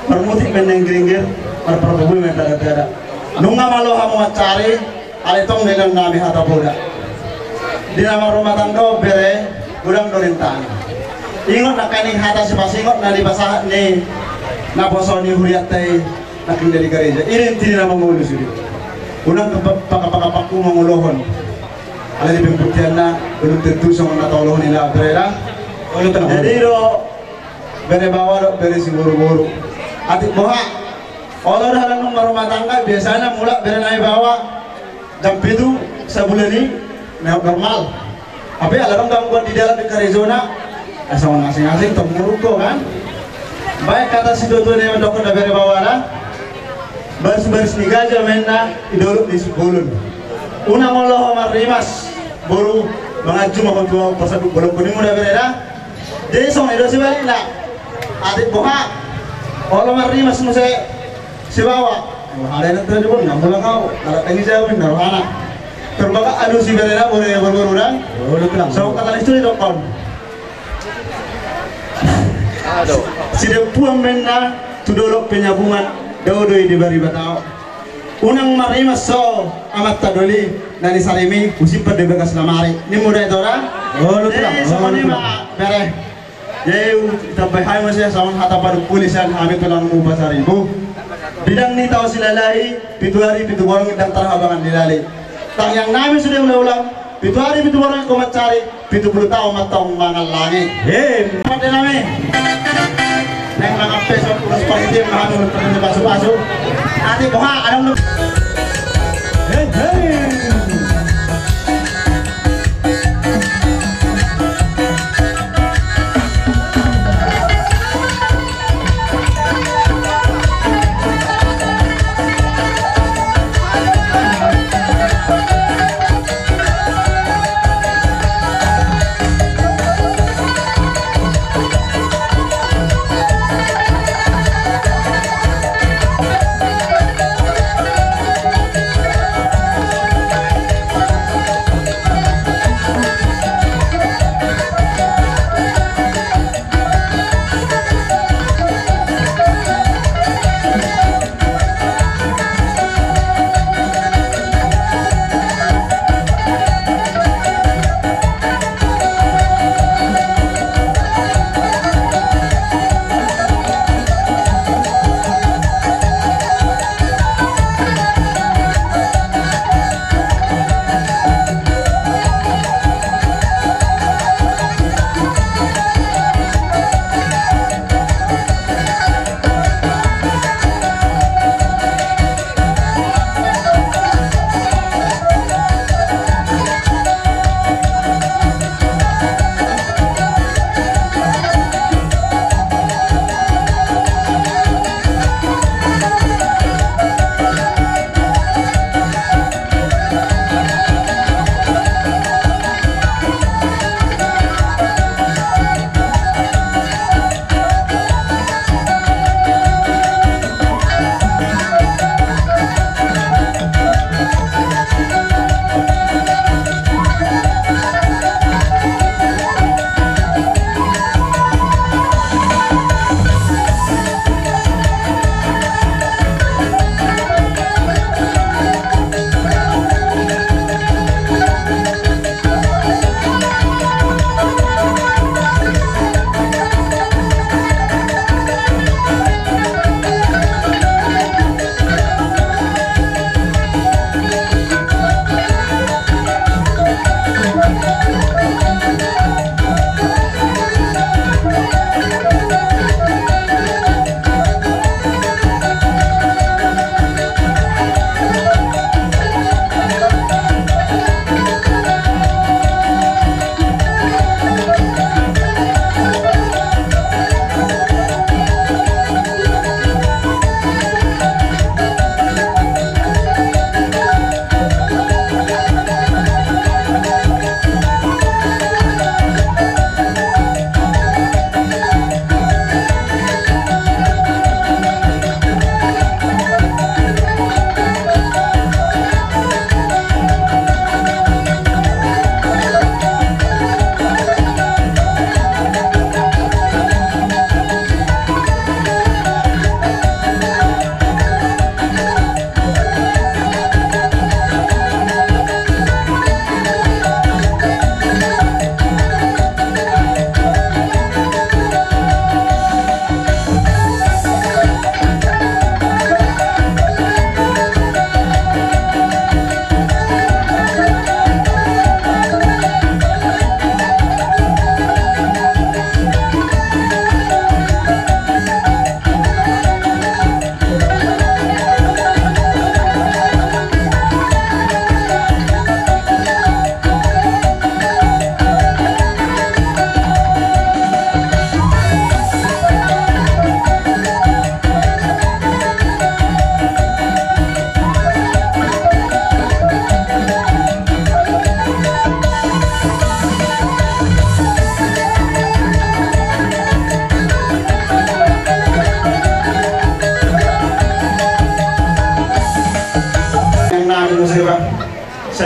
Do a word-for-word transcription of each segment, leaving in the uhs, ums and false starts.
Marmutik ma na inggiringgir, marparpubul ma na tagagada. Nunga malo hamu mansari, alai tong dainang nami hata poda. Di na marrumah tangga on bere, godang do rintang. Ingot nangkaning hata sipasingot na nipasahat ni naposo ni hurianta i nangkin di gareja. I do inti ni na mangolu sude. Unang paka-, paka-, pakapaku mangolohon. Alai di pembuktianna, belum tentu songon na taolohon i da bere da. Jadi do bere baoa dohot bere siboruboru. Atik boha, olo do halak na marrumah tangga, biasana mulak bere nai baoa jam pitu sabulan i, na normal. Tapi ala adong gangguan di dalan di karejona, eh, songon asing-asing tong muruk do kan. Baen hata situatua na mandokkon da bere baoa da. Barisbaris ni gaja ma inna di dolok ni Simbolon. Unang olo ho marrimas, boru, manganju ma ho tu ahu, parsanduk bolon, boru ni muda bere da. Jadi songon i do sibalikna. Atik boha, olo marrimas muse sibaoa. Wah, ada yang terjadi pun, nggak mulak kau. Kalau tadi saya pun, nggak rohana. Terbaga alusi bere da, boru, boru, boru da. Oh, lu tenang. Songon hata ni si Tuli dokkon. Sidempuan ma inna tu dolok penyambungan, dao do i di bariba tao. Unang marrimas ho amanta doli, na nisarimi husimpan di bagas lamari. Ninmu da i tora? Oh, lu tenang. Eh, songon i ma bere. Jadi, tambai hami muse songon hata padumpuli sian hami tulangmu Pasaribu. Bidang ni tao silalahi, pitu ari, pitu borngin ndang tarhabangan ni lali. Tangiang nami sude ulaon, pitu ari, pitu borngin ho mansari, pitu pulu taon ma antong mangallangi. Hei. Pande nami. Naeng mangampesi, urus panitia, mangatur panitia, pasupasu. Atik boha, adong. Hei, hei.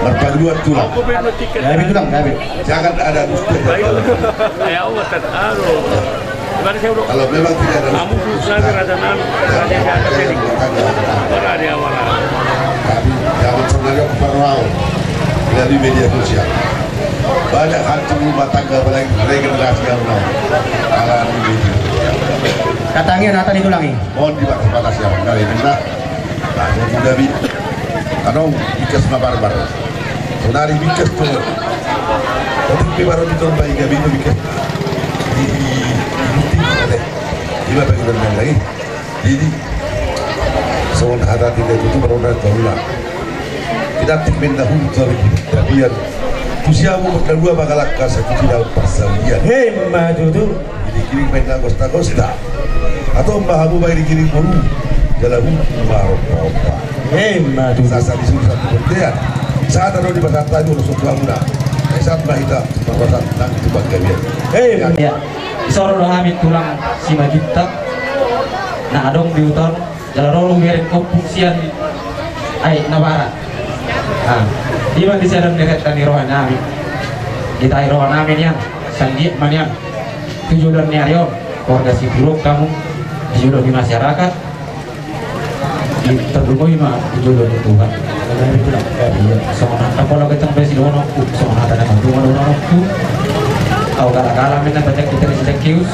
Marpangidoan tulang. Gabe tulang, gabe. Jangan ada dusta. Kalau memang tidak ada dusta, tapi jangan pernah juga parau melalui media sosial. Banyak hantu rumah tangga, apalagi regenerasi yang mau alami media sosial. Tangiang hata ni tulang i. Mohon dibatasi, barangkali minta. Nah, jadi gabe. Tano, bingkas ma barbar. Sonari bingkas tu. Tapi pe baru ditombai gabe tu bingkas. Di, di, di, di, di, di, di, di, di, di, di, di, di, di, di, di, Songon hata tinda tutu, baru na taula. Kita tik minta hum tu abi kita biar. Tu siamu berdua bagalak kasa tu tidak parsaulian. Hei, maju tu. Ini kiri main na gosta-gosta. Atau mbah hamu main kiri guru. Dalam hukum marompa-ompa. Hei, maju. Sasa di sini satu pentean. Saat ada di pasar tadi, udah suatu aku dah. Eh, saat mbah kita, pasar tentang itu bangga dia. Hei, ya. Soro do hami tulang Simanjuntak. Na adong di huta on. Jala ro hubereng ompung sian Aek Nabarat. Ah, ima di sada ni renta ni roha nami. Ditai roha nami nian, sanggiat ma nian. Tu joloan ni ari on, keluarga Sitorus hamu, di jolo ni masyarakat. Diterdungoi ma di jolo ni Tuhan. Iya, songon hata pola gentong pe sidohononku, songon hata na mandungan dohononku. Au galak-galak mena bajak kita di Sidakius.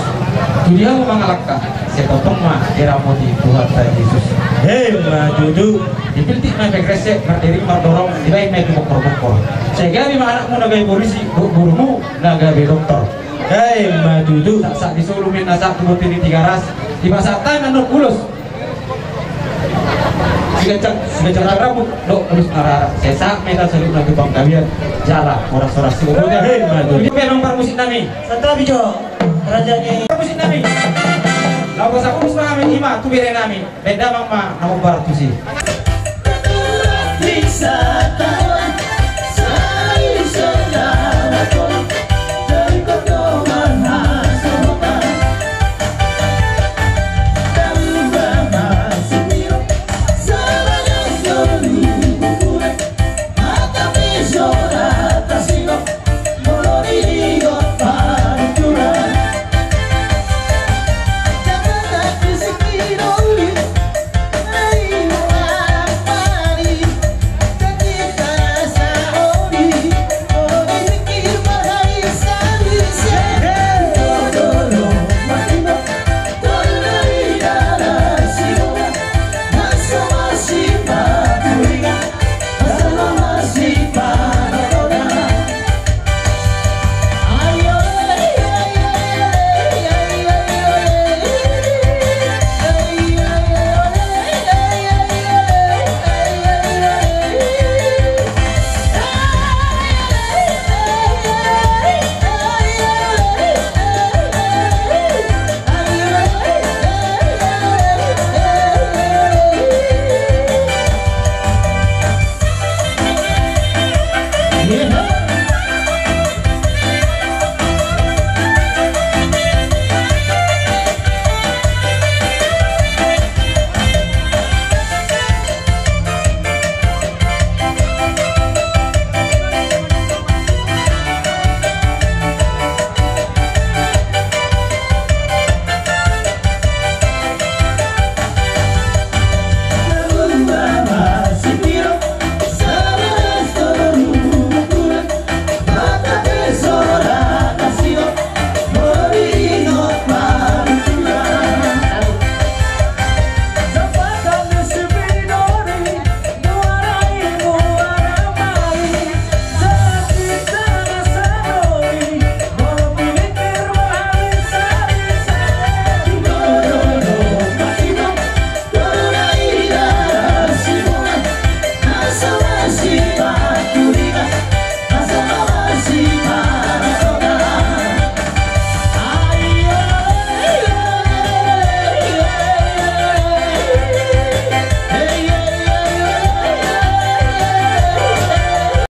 Tu dia ma mangalangka. Sai tongtong ma diramoti Tuhanta Jesus. Hei, maju tu. Dipiltik ma pe kresek, marderi mardorong, dibaen ma pe bongkor-bongkor. Sai gabe ma anakmu na gabe polisi, dohot gurumu na gabe doktor. Hei, maju tu. Sahat-sahat di solu ma na sahat tu bontean ni Tigaras. Dipasahat tangan dohot ulos. Sigancang, sigancang rambut, dohot ulos na rara. Sai sahat ma hita saluhutna tu panggabean. Jala horas-horas. Hei, maju tu. Di pe amang parmusik nami. Santabi jo. Raja ni. Parmusik nami. Laho pasahat ulos ma hami, ima tu bere nami. Baen damang ma na hombar tusi.